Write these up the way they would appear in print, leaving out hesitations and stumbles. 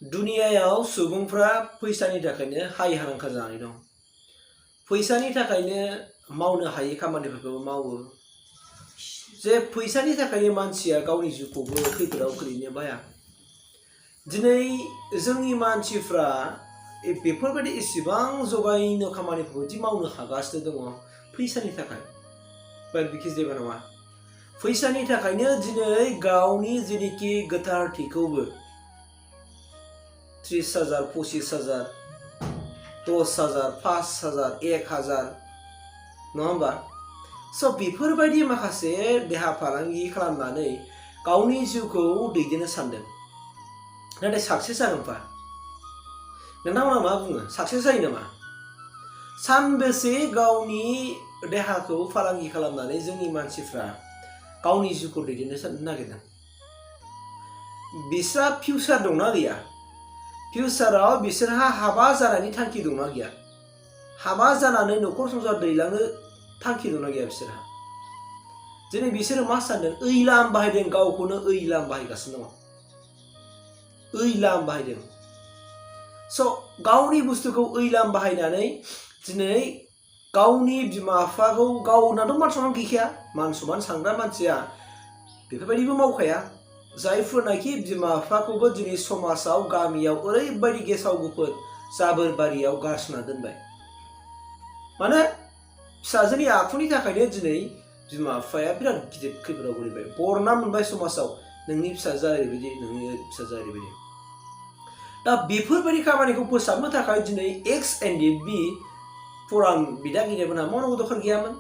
दुनियायाव सुबुंफ्रा फैसानि थाखायनो हाय हांखा जानानै दं। फैसानि थाखायनो मावनो हायै खामानिफोरखौ मावो। जे फैसानि थाखायनो मानसिया गावनि जिउखौबो खैफोदाव खोलैनो बाया। दिनै जोंनि मानसिफ्रा बेफोरबायदि इसेबां जगायनो खामानिफोरखौ दि मावनो हागासिनो दङ फैसानि थाखाय। बाट बिखि जेबो नङा। फैसानि थाखायनो दिनै गावनि जेनिखि गोथारथिखौबो 30,000, 25,000, 10,000, 5,000, 1,000 नङा होमबा? स' बेफोरबायदि माखासे देहा फालांगि खालामनानै गावनि जिउखौ दैदेननो सानदों। नाथाय साक्सेस जागोनफा? नोंथांमोना मा बुङो? साक्सेस जायो नामा? सानबेसे गावनि देहाखौ फालांगि खालामनानै जोंनि मानसिफ्रा गावनि जिउखौ दैदेननो नागिरदों? बिस्रा फिउचार दंना गैया? फिउचाराव बिसोरहा हाबा जानायनि थांखि दंना गैया? हाबा जानानै न'खर संसार दैलांनो थांखि दंना गैया बिसोरहा? दिनै बिसोरो मा सानदों? ओइलाम बाहायदों, गावखौनो ओइलाम बाहायगासिनो दङ। ओइलाम बाहायदों। स' गावनि बुस्थुखौ ओइलाम बाहायनानै दिनै गावनि बिमा बिफाखौ, गावनाथ' मान सनमान गैखाया, मान सनमान सांग्रा मानसिया बेफोरबायदिबो मावखाया। जायफोरनाखि बिमा बिफाखौबो दिनै समाजाव गामियाव ओरैबायदि गेसाव गोफोन जाबोर बारियाव गारसोना दोनबाय। माने फिसाजोनि आखुनि थाखायनो दिनै बिमा बिफाया बिराद गिदिर खैफोदाव गोलैबाय। बरना मोनबाय समाजाव, नोंनि फिसाजोआ ओरैबायदि, नोंनि फिसाजोआ ओरैबायदि। दा बेफोरबायदि खामानिखौ फोसाबनो थाखाय दिनै XNDB खौरां बिदागिरिफोरहा मावनांगौ दरखार गैयामोन।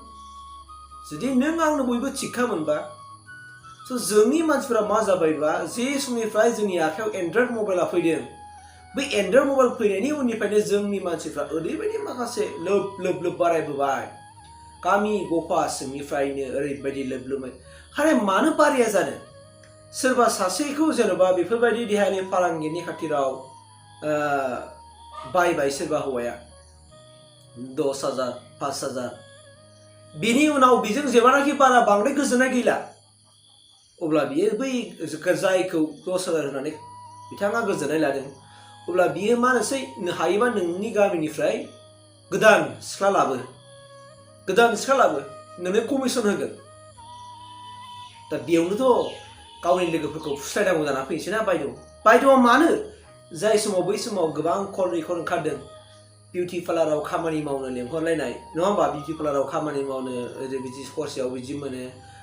जुदि नों आंनो बयबो थिगखा मोनबा। स' जोंनि मानसिफोरा मा जाबायबा, जे समनिफ्राय जोंनि आखायाव एन्ड्रइड मबाइला फैदों, बै एन्ड्रइड मबाइल फैनायनि उननिफ्रायनो जोंनि मानसिफ्रा ओरैबायदि माखासे लोब बारायबोबाय। गामि गफा सिंनिफ्रायनो ओरैबायदि लोब। आरे मानो बाराया जानो? सोरबा सासेखौ जेन'बा बेफोरबायदि देहानि फालांगिनि खाथिराव बायबाय सोरबा हौवाया 10,000, 5,000। बिनि उनाव बेजों जेब्लानाखि बारा बांद्राय गोजोननाय गैला, अब्ला बियो बै जायखौ 10,000 होनानै बिथाङा गोजोननाय लादों, अब्ला बियो मा होनोसै, हायोबा नोंनि गामिनिफ्राय गोदान सिख्ला लाबो, नोंनो कमिसन होगोन। दा बेयावनोथ' गावनि लोगोफोरखौ फुस्लायनांगौ जाना फैनोसै ना बायद'आ मानो? जाय समाव बै समाव गोबां कल रेकर्ड ओंखारदों, बिउटि पार्लाराव खामानि मावनो लेंहरलायनाय, नङा होमबा? बिउटि पार्लाराव खामानि मावनो बिदि हरसेयाव बिदि मोनो,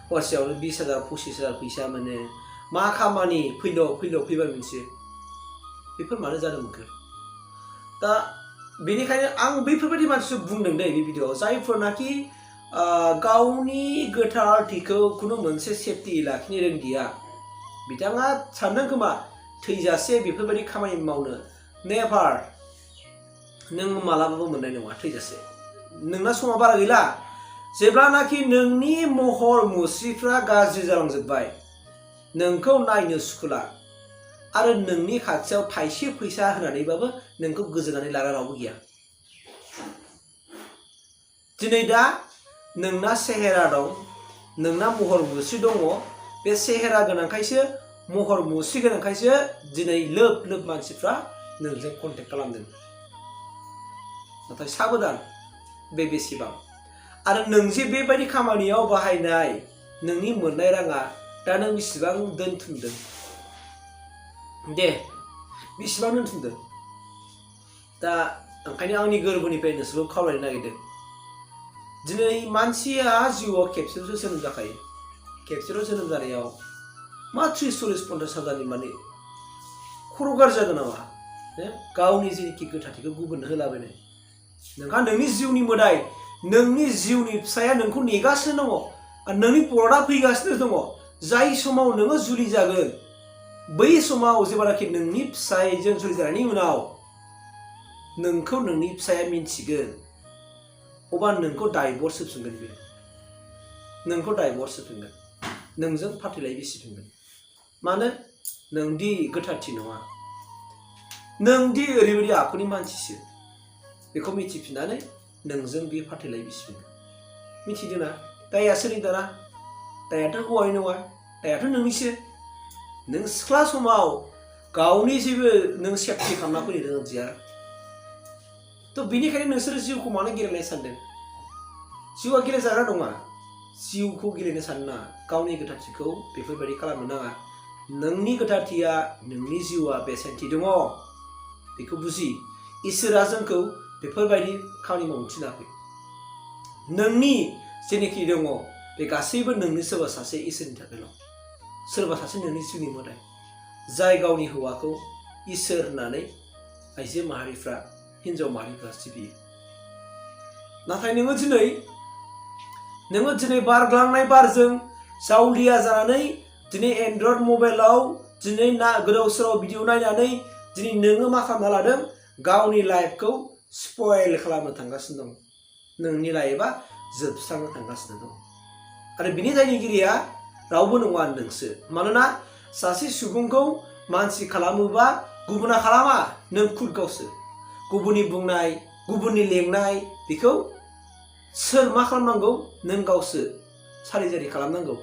हरसेयावनो 20,000, 25,000 फैसा मोनो। मा खामानि? फैबा मोनसे। बेफोर मानो जादों मोनखो? दा बेनिखायनो आं बैफोरबायदि मानसिखौ बुंदों दे बे भिडिअ'आव, जायफोरनाखि गावनि गोथारथिखौ खुनु मोनसे सेफटि लाखिनो रोंदिया, बिथाङा सानदों खोमा थैजासे बेफोरबायदि खामानि मावनो नेभार। नों मालाबाबो मोननाय नङा थैजासे। नोंना समा बारा गैला। जेब्लानाखि नोंनि महर मुस्रिफ्रा गाज्रि जालांजोब्बाय, नोंखौ नायनो सुखुला, आरो नोंनि खाथियाव थाइसे फैसा होनानैबाबो नोंखौ गोजोननानै लाग्रा रावबो गैया। दिनै दा नोंना सेहेरा दं, नोंना महर मुस्रि दङ। बे सेहेरा गोनांखायसो, महर मुस्रि गोनांखायसो दिनै लोब मानसिफ्रा नोंजों कन्टेक्ट खालामदों। नाथाय साबधान, बे बेसेबां? आरो नों जे बेबायदि खामानियाव बाहायनाय नोंनि मोननाय राङा दा नों बेसेबां दोनथुमदों? दे, बेसेबां दोनथुमदों? दा ओंखायनो आंनि गोरबोनिफ्राय नोंसोरखौ खावलायनो नागिरदों। दिनै मानसिया जिउआव खेबसेल'सो जोनोम जाखायो। खेबसेल' जोनोम जानायाव मा 30-40-50 हाजारनि माने खर' गाज्रि जादों नामा? गावनि जेनिखि गोथारथिखौ गुबुननो होलाबायनाय। नोंहा नोंनि जिउनि मोदाय, नोंनि जिउनि फिसाया नोंखौ नेगासिनो दङ, आरो नोंनि बरादा फैगासिनो दङ। जाय समाव नोङो जुलि जागोन, बै समाव जेब्लानाखि नोंनि फिसायजों जुलि जानायनि उनाव नोंखौ नोंनि फिसाया मिन्थिगोन, अब्ला नोंखौ डाइभर्स होफिनगोन बियो। नोंखौ डाइभर्स होफिनगोन, नोंजों फाथैलाइ बिसिफिनगोन। मानो? नोंदि गोथारथि नङा, नोंदि ओरैबायदि आखुनि मानसिसो, बेखौ मिथिफिननानै नोंजों बे फाथैलाइ बिसिफिनगोन। मिथिदोंना? दाया सोरनि दाना? दायाथ' हौवानि नङा, दायाथ' नोंनिसो। नों सिख्ला समाव गावनि जेबो नों सेफटि खालामना फैनो गोनांथि गैया थ' बिनिखायनो नोंसोर जिउखौ मानो गेलेनाय सानदों जिउआ गेलेजाग्रा नङा जिउखौ गेलेनो सानो नाङा गावनि गोथारथिखौ बेफोरबायदि खालामनो नाङा नोंनि गोथारथिया नोंनि जिउआ बेसेनथि दङ बेखौ बुजि इसोरा जोंखौ बेफोरबायदि खामानि मावनो थिनाखै नोंनि जेनोखि दङ बे गासैबो नोंनि सोरबा सासे इसोरनि थाखायल' सोरबा सासे नोंनि जिउनि मोदाय जाय गावनि हौवाखौ इसोर होननानै आइजो माहारिफ्रा हिन्जाव माहारिफ्रा सिबियो नाथाय नोङो दिनै बारग्लांनाय बारजों जावलिया जानानै दिनै एन्ड्रइड मबाइलाव दिनै गोदाव सोराव भिडिअ नायनानै दिनै नोङो मा खालामना लादों गावनि लाइफखौ स्पइल खालामनो थांगासिनो दं नोंनि लाइफआ जोबस्रांनो थांगासिनो दं आरो बिनि दायनिगिरिया रावबो नङा नोंसो मानोना सासे सुबुंखौ मानसि खालामोबा गुबुना खालामा नों खुद गावसो गुबुननि बुंनाय गुबुननि लेंनाय बेखौ सोर मा खालामनांगौ नों गावसो सारिजारि खालामनांगौ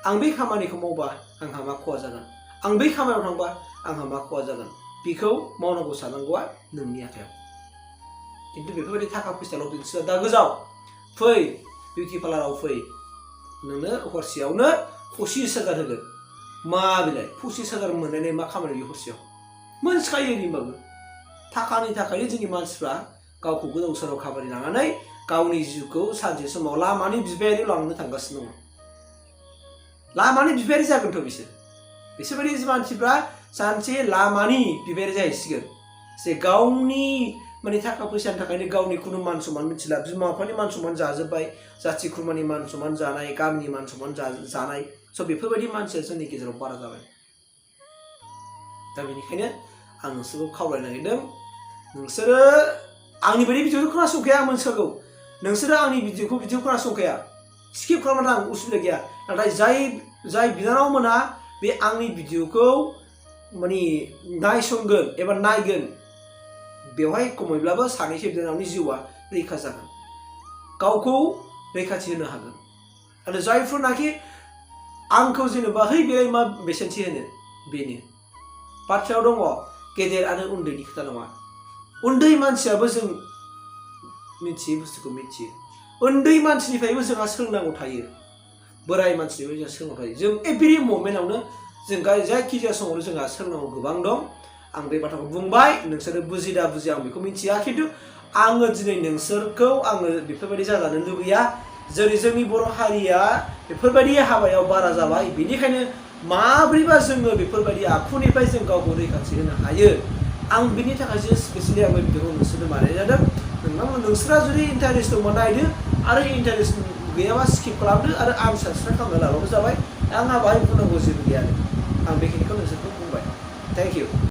आं बे खामानिखौ मावबा आंहा मा खहा जागोन आं बै खामानियाव थांबा आंहा मा खहा जागोन बेखौ मावनांगौ साननांगौआ नोंनि आखायाव खिन्थु बेफोरबायदि थाखा फैसाल' दिन्थिला दा गोजाव फै बिउटि पार्लाराव फै नोंनो हरसेयावनो 25,000 होगोन मा बिलाय 25,000 मोननानै मा खामानि बे हरसेयाव मोनथिखायो ओरैबाबो थाखानि थाखायनो जोंनि मानसिफ्रा गावखौ गोदाव सोराव खामानि लानानै गावनि जिउखौ सानसे समाव लामानि बिबायारि लांनो थांगासिनो दङ लामानि बिबायारि जागोनथ' बिसोरबायदि मानसिफ्रा सानसे लामानि बिबायारि जाहैसिगोन जे गावनि माने थाखा फैसानि थाखायनो गावनि खुनु मान सन्मान मिथिला बिमा बिफानि मान सन्मान जाजोब्बाय जाथि खुरमानि मान सन्मान जानाय गामिनि मान सन्मान जानाय स' बेफोरबायदि मानसिया जोंनि गेजेराव बारा जाबाय दा बेनिखायनो आं नोंसोरखौ खावलायनो नागिरदों नोंसोरो आंनि बायदि भिडिअखौ खोनासंखाया आं मोनथिखागौ नोंसोरो आंनि भिडिअखौ खोनासंखाया स्किप खालामनो आं उसुबिदा गैया नाथाय जाय बिनानाव मोना बे आंनि भिडिअखौ माने नायसंगोन एबा नायगोन बेवहाय खमैब्लाबो सानैसो बिनानावनि जिउआ रैखा जागोन गावखौ रैखाथि होनो हागोन आरो जायफोरनाखि आंखौ जेनेबा है बेलाय मा बेसेनथि होनो बेनो बाथ्रायाव दङ गेदेर आरो उन्दैनि खोथा नङा उन्दै मानसियाबो जों मिथियै बुस्थुखौ मिथियो उन्दै मानसिनिफ्रायबो जोंहा सोलोंनांगौ थायो बोराय मानसिनिफ्राय जोंहा सोलोंनांगौ थायो जों एभ्रि ममेन्टआवनो जों जायखिजाया समावनो जोंहा सोलोंनांगौ गोबां दं आं बे बाथ्राखौ बुंबाय नोंसोरो बुजिदा बुजिया आं बेखौ मिथिया खिन्थु आङो दिनै नोंसोरखौ आङो बेफोरबायदि जाजानो लुगैया जेरै जोंनि बर' हारिया बेफोरबायदि हाबायाव बारा जाबाय बेनिखायनो माब्रैबा जोङो बेफोरबायदि आखुनिफ्राय जों गावखौ रैखाथि होनो हायो आं बिनि थाखायसो स्पेसियेलि आं बे भिडिअखौ नोंसोरनो बानायनाय जादों नोंसोरा जुदि इन्टारेस्ट दंबा नायदो आरो इन्टारेस्ट गैयाबा स्किप खालामदो आरो आं साबसक्राइब खालामना लाबाबो जाबाय आंहा बाहाय बुंनांगौ जेबो गैया आं बेखिनिखौ नोंसोरखौ बुंबाय थेंक इउ